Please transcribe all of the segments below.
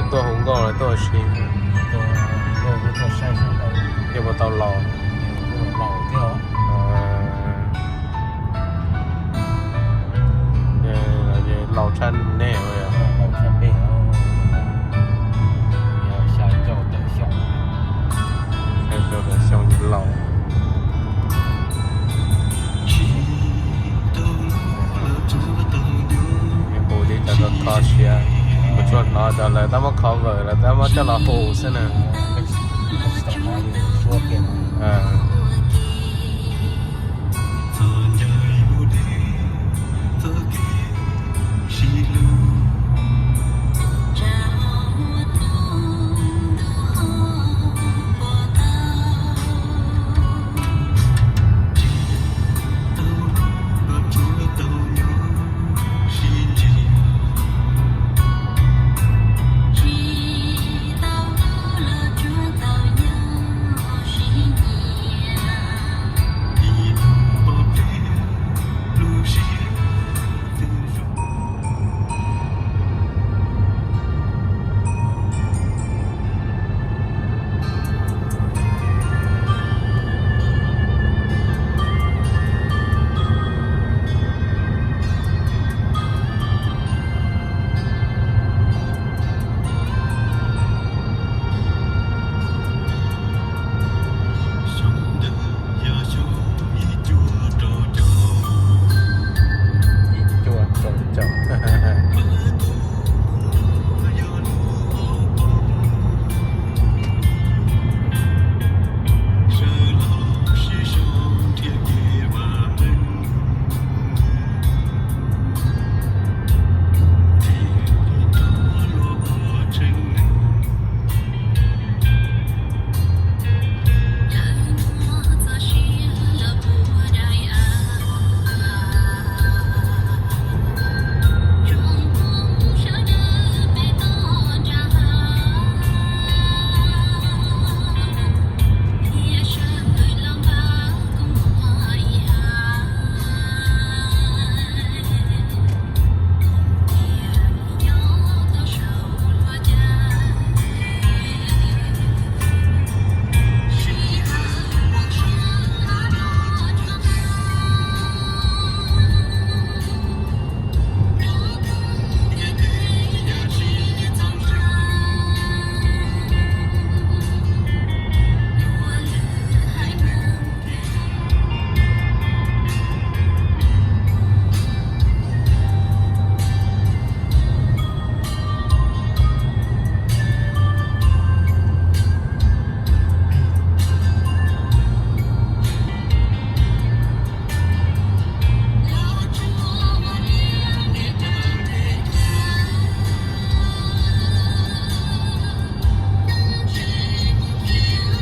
Tuaj hu nkauj los tuaj ua si? Tuaj hu nkauj, tuaj saib sawv daws. Yog puas tau laus? Laus thiab. Laus tshaj nej. Laus tshaj peb. Xya caum tawm xyoo. Xya caum tawm xyoo laus. Hu li cov kho siav, kuv tsuas hnov cov lawv tab muab cover, lawv tab muab coj los hu xwb na.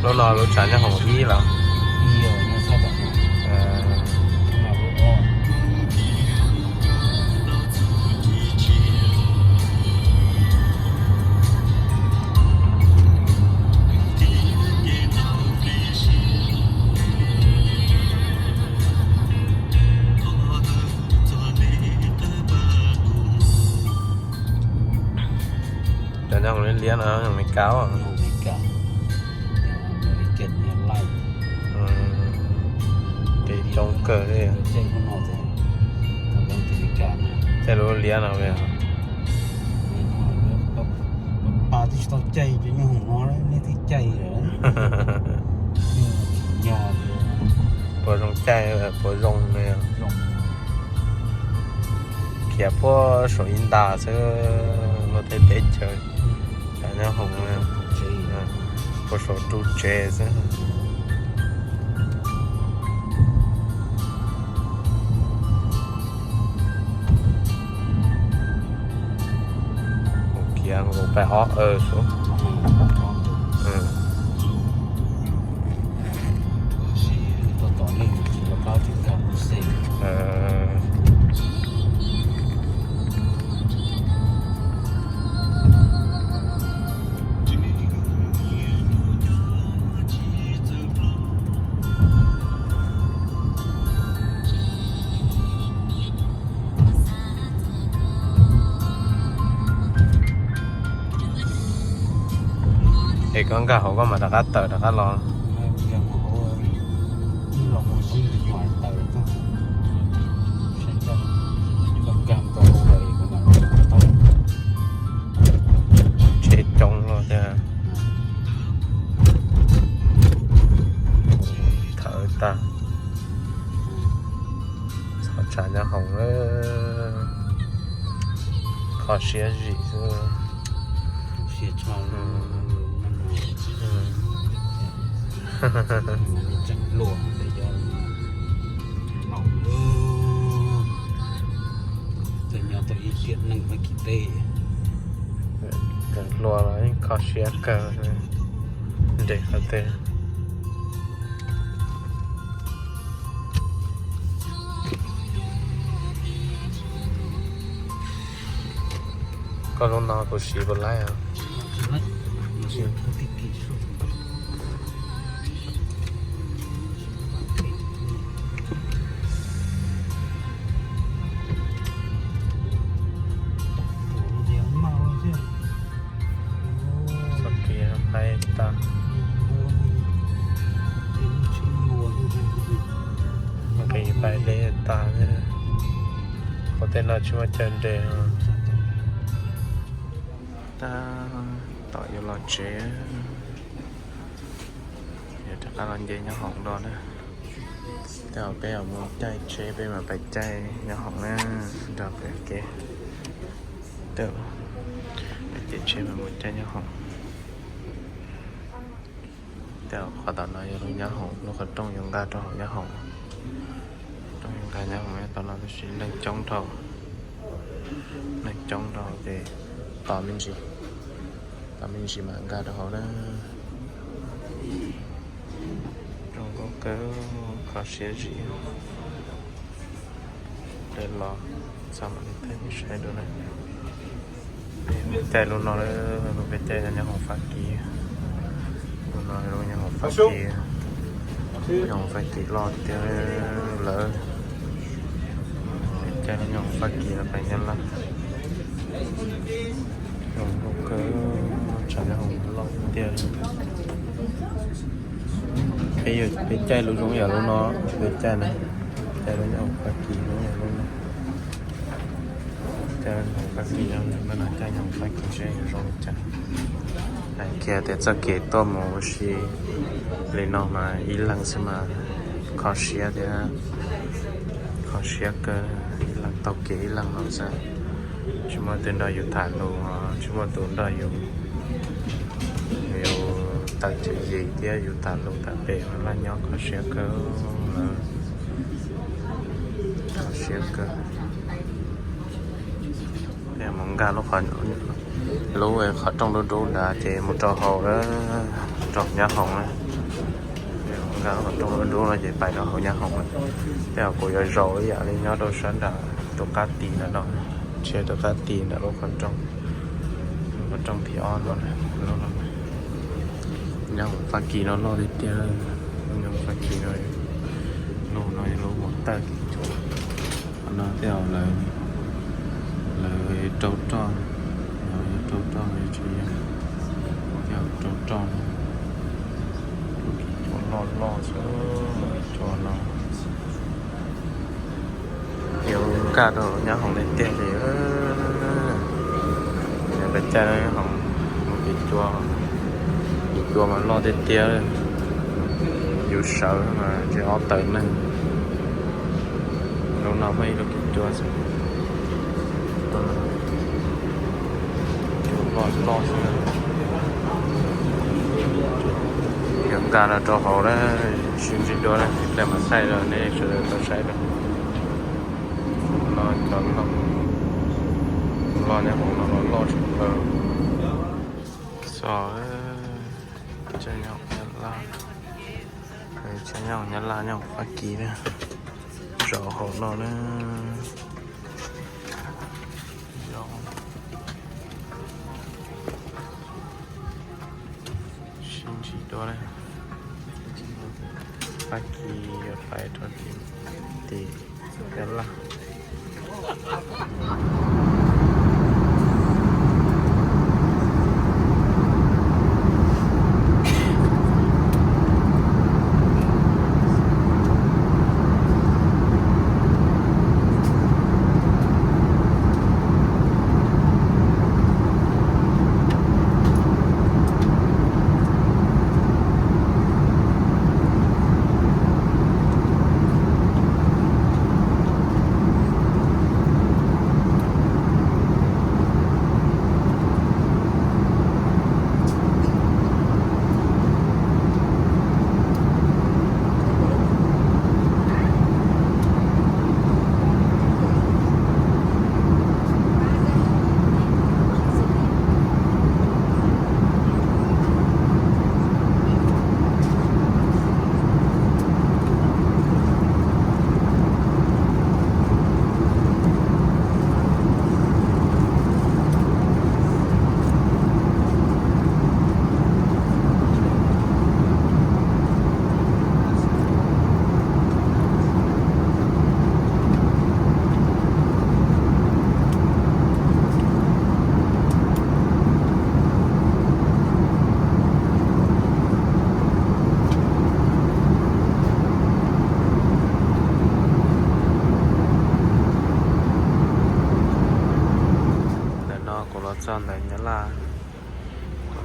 Lub no lub tshav nyob hoom ib los? Cov nyob hoom liab liab no Amelikas. Ces coob kawg li. Tej lub liab no. Puas zoo caij, puas zoo li. Khiav puag saum ib ntas xwb, luag tej teb chaws, cov nyob hoom, puag saum ru tsev xwb. Khiav nkaus pais ob, Es koj nkag hauv koj mam rov qab tawm rov qab los. Tsheb coob los tiag. Thawv tag. Txhob tsav nyob hoom lawm. Kho siab zim xwb. Hluas los kho siab kawg nres qhov twg. Koj lub no kuv siv puas laib os? Txoj kev qaib tag. Nqis pais deb tag. Qhov tej no tsis muaj chaw nres. Tab tom yuav los tsev. Yuav rov qab los nce nyob hoom do na. Tej zaum peb yuav mus caij tsheb peb mam pais caij nyob hoom na. Nrog pem kev. Tej zaum peb caij tsheb mam mus caij nyob hoom. Tej zaum qhov tom no yog lub nyob hoom, lub qhov rooj yuav nkag rau hauv nyob hoom. Rooj yuav nkag nyob hoom tom no tab sis neeg coob dhau. Neeg coob dhau ces tos me ntsis, tos me ntsis mam nkag rau hauv na. Rooj nkauj kawg, kho siab zim. Los txog mam li thaij saib dua na. Peb caij lub no, lub peb caij nyob hoom Fab Kis. Lub no lub nyob hoom Fab Kis, nyob hoom Fab Kis loj tiag lawm. Peb caij lub nyob hoom Fab Kis los pais Nyab Laj. Zoo nkauj kawg, tsam nyob hoom loj tiag. Peb caij lub zoo yam lub no, peb caij na, caij lub nyob hoom Fab Kis lub yam lub no. Caij hoom Fab Kis, no caij nyob hoom Fab Kis seb yuav zoo li cas. Hais kiag tias txoj kev tuaj mus ua si li no mas ib leeg xwb mas kho siab thiab, kho siab kawg, ib leeg taug kev ib leeg no xwb. Tsis muaj tus nrog yus tham lus, tsis muaj tus nrog yus, yus tawm tswv yim thiab yus tham lus tham pem laj nyob kho siab kawg, kho siab kawg. Mus nkag lub qhov, lub qhov rooj dub dub nrad ces mus rau hauv, rau nyob hoom na. Nkag lub qhov rooj dub dub no ces pais rau hauv nyob hoom na. Tej zaum kuv yuav zaum ib yam li nyob rau sab nram tus qab tis ntawm no, tsis yog tus qab tis ntawm lub qhov rooj, lub qhov rooj thib ob no. Nyob hoom Fab Kis no loj tiag tiag, nyob hoom Fab Kis no, lub no yog lub mus tawm kev tshuam. Qhov no tej zaum lawv rau roj, rau roj tsis yog, tej zaum rau roj no. Kev tshuam loj loj xwb, kev tshuam no. Yuav nkag rau nyob hoom tiag tiag li. Peb caij nyob hoom mus kev cua, kev cua mas loj tiag tiag, yus sawv mas ntshe ob tawm neeg. Lub no muaj ib lub kev cua xwb, kev cua loj loj xwb. Yuav nkag los rau hauv na, sib ntsib dua na, ib pliag mam thaij rau nej sawv daws tau saib na. No cov loj, loj nyob hoom no los loj tshaj plaws. Xyov, tsheb nyob Nyab Laj, tsheb nyob Nyab Laj nyob Fab Kis na, zaum hauv no na. Sib ntsib dua na, Fab Kis yuav pais rau tim Nyab Laj.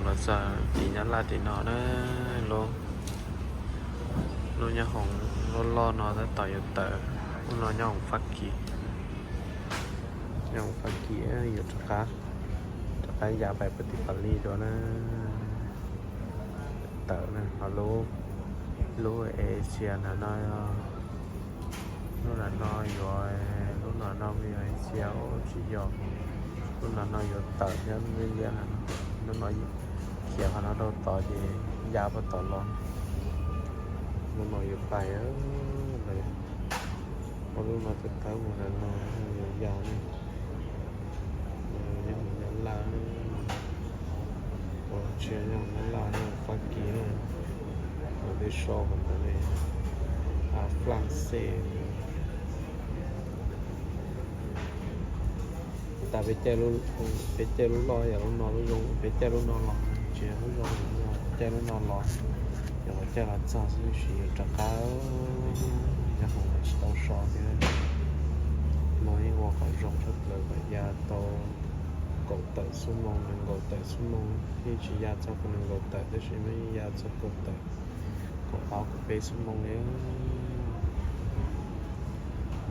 Los txog tim Nyab Laj tim no na, lub, lub nyob hoom loj loj no tab tom yuav tawm, lub no nyob hoom Fab Kis, nyob hoom Fab Kis yuav rov qab, rov qab ya pais puag tim Pas Lis dua na. Tawm na, ho lub, lub Asia ntawm no, lub ntawm no yuav, lub ntawm no yuav Asia tsis yog, lub ntawm no yuav tawm nyob liab liab na, lub no khiav qhov no rau tod ces ya puag tod los, lub no yuav pais, ua lub no thawb thawb mus ntawm no yuav ya na. Nyob hoom Nyab Laj, ua tsis yog Nyab Laj, nyob Fab Kis na, ua tib so kom ntawd li, Fab Laj Xes. Tas peb caij, peb caij lub loj yam lub no lub zoo, peb caij lub no los tsis yog lub zoo, caij lub no los, yog los caij los txog xwb, tab sis yuav rov qab, nyob hoom tsis tau so thiab. No yeej ua qhov zoo tshaj plaws kom ya tau kaum tawm xuab moos, nees nkaum tawm xuab moos, yeej tsis ya txog kaum nees nkaum tawm tab sis mas yeej ya txog kaum tawm, kaum ob kaum peb xuab moos li.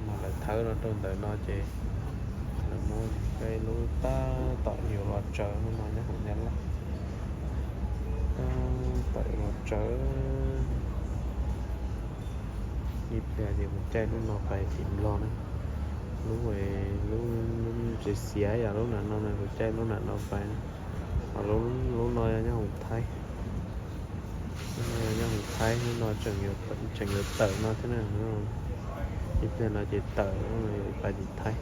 Mas lawv thawb no rau ntawm no ces lawv muab peb lub tab tom yuav los tsaws no nyob hoom Nyab Laj, tab tom yuav los tsaws. Ib pliag ces kuv caij lub no pais tim Nplog na, lub, lub tsis xiav yam lub nram no na, kuv caij lub nram no pais na. Ho lub no yog nyob hoom Thaib, lub no yog nyob hoom Thaib, lub no tseem yuav tawm no thiab na. Ib pliag no ces tawm, lub no yuav pais tim Thaib.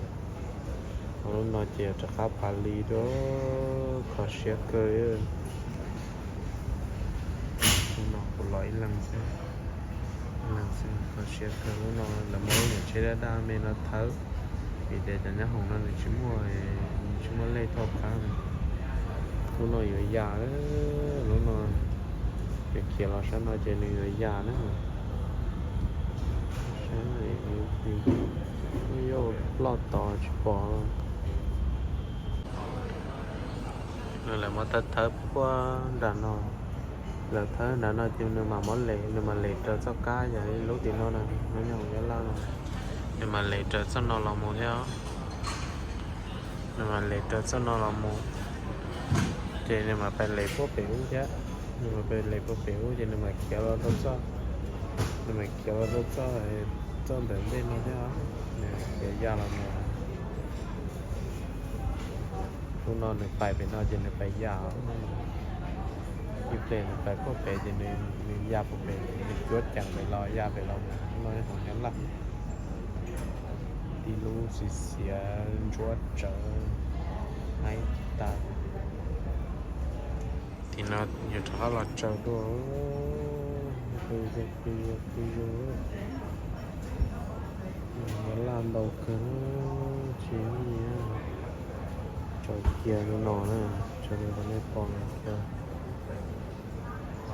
Ho lub no ces yuav rov qab Pas Lis dua, kho siab kawg. Lub no kuv los ib leeg xwb, ib leeg xwb, kho siab kawg. Lub no lawv muab lub niam tsheb daj daj me no thawb, vim tias cov nyob hoom no nws tsis muaj, nws tsis muaj lej thauj qab. Lub no yuav ya, lub no yuav khiav los sab no ces nws yuav ya na. Sab no yuav ploj tod tsis pom. Nws lawv muab thawb thawb puag nram no, lawv thawb nram no ces nws mam muab les, nws mam les raws txoj kab yog ib lub tim no na, nyob hoom Nyab Laj no, nws mam les raws txoj no los mus thiab. Nws mam les raws txoj no los mus, ces nws mam pais les puag pem ub thiab. Nws mam pais les puag pem ub ces nws mam khiav los rau txoj, nws mam khiav los rau txoj, txoj ntawm ntej no thiab, nws khiav ya los mus. Lub no nws pais pem no ces nws pais ya, ib pliag nws pais puag pem ces nws ya puag pem, nws cuab ceev pem los ya pem los mus. Lub no yog hoom Nyab Laj, tib lub xiav xiav ntsuab tsawv, haib tas. Tim no yuav rov qab los tsaws dua, pw zoo pw zoo pw zoo. Nyab Laj ntau kawg, tsis muaj nyiaj. Tsaws kiag lub no na, tsaws li nej pom no kiag.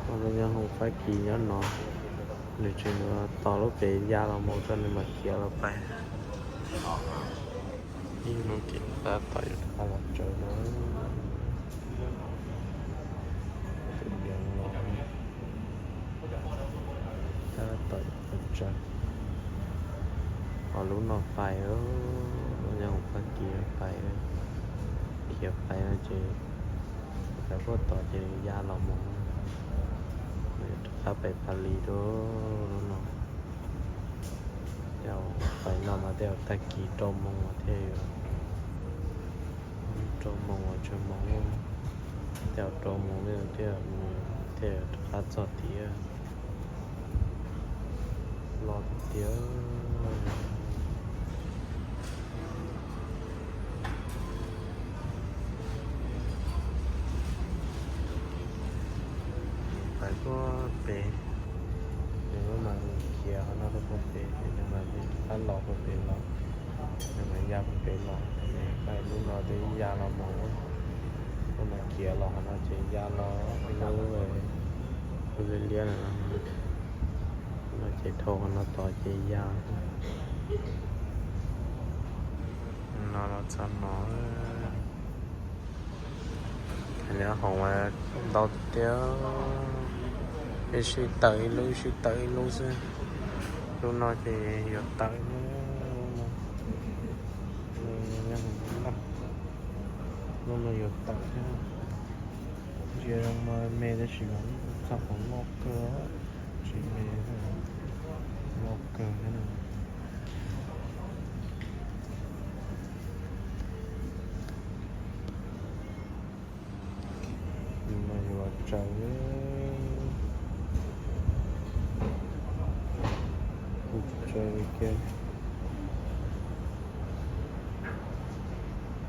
Ho lub nyob hoom Fab Kis nyob no, nws tseem yuav tos lub pem ya los mus rau nws mam khiav los pais. Ib hnub ces tab tom yuav rov qab los tsaws no. Tus yees los tab tom yuav los tsaws. Ho lub no pais, lub nyob hoom Fab Kis pais, khiav pais no ces pais puag tod ces ya los mus, rov qab pais Pas Lis dua lub no. Tej zaum pais no mas tej zaum tag kis rau moos thiaj yuav, rau moos uas tsawg moos, tej zaum rau moos li thiaj, thiaj rov qab txog tiag. Los tiag tiag. Pais puag pem, nws mam li khiav qhov no rau puag pem, nws mam li rov qab los puag pem los, nws mam ya puag pem los, nws pais lub no twb ya los mus, lub no khiav los qhov no ces ya los lub, lub liab liab no, no ces dhau qhov no tod ces ya. No los txog no, Nyob hoom ntau tiag, ib sij tawm ib lub, ib sij tawm ib lub xwb. Lub no ces yuav tawm, lub no yuav tawm thiab. Ntsia zoo me me tab sis mas txog qhov loj kawg, tsis me, loj kawg thiab. Mas yuav tsaws, tsaws li kiag,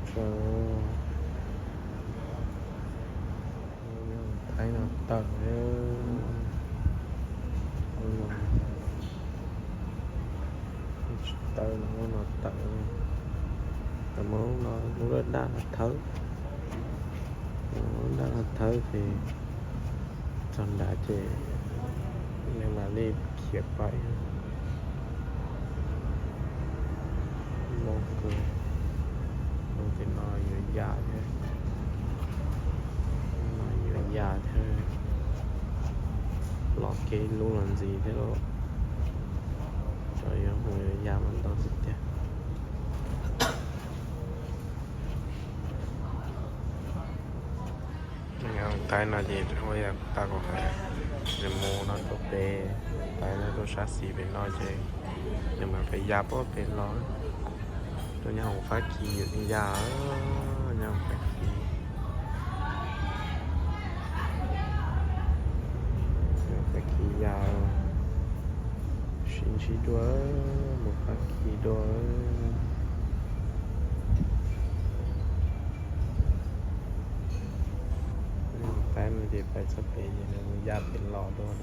tsaws. Thaib no tawm, tsis tawm, lub no tawm. Tam muab lub no, lub daj no thawb, lub daj no thawb ces txog nrad ces nws mam li khiav pais. Loj kawg, lub tim no yuav ya thiab, no yuav ya thiab, loj kiag ib lub los ntxiv thiab lauj. Cov yuav mus yuav ya mas ntau tiag tiag. Taib no ces ua yam tas kom nws mus no tuaj pem, taib no tuaj sab xis pem no ces nws mam pem ya puag pem los. Tuaj nyob hoom Fab Kis yuav ya, nyob hoom Fab Kis, Fab Kis ya, sib ntsib dua, mus Fab Kis dua. Taib no ces pais txog pem ces nws mus ya pem los dua.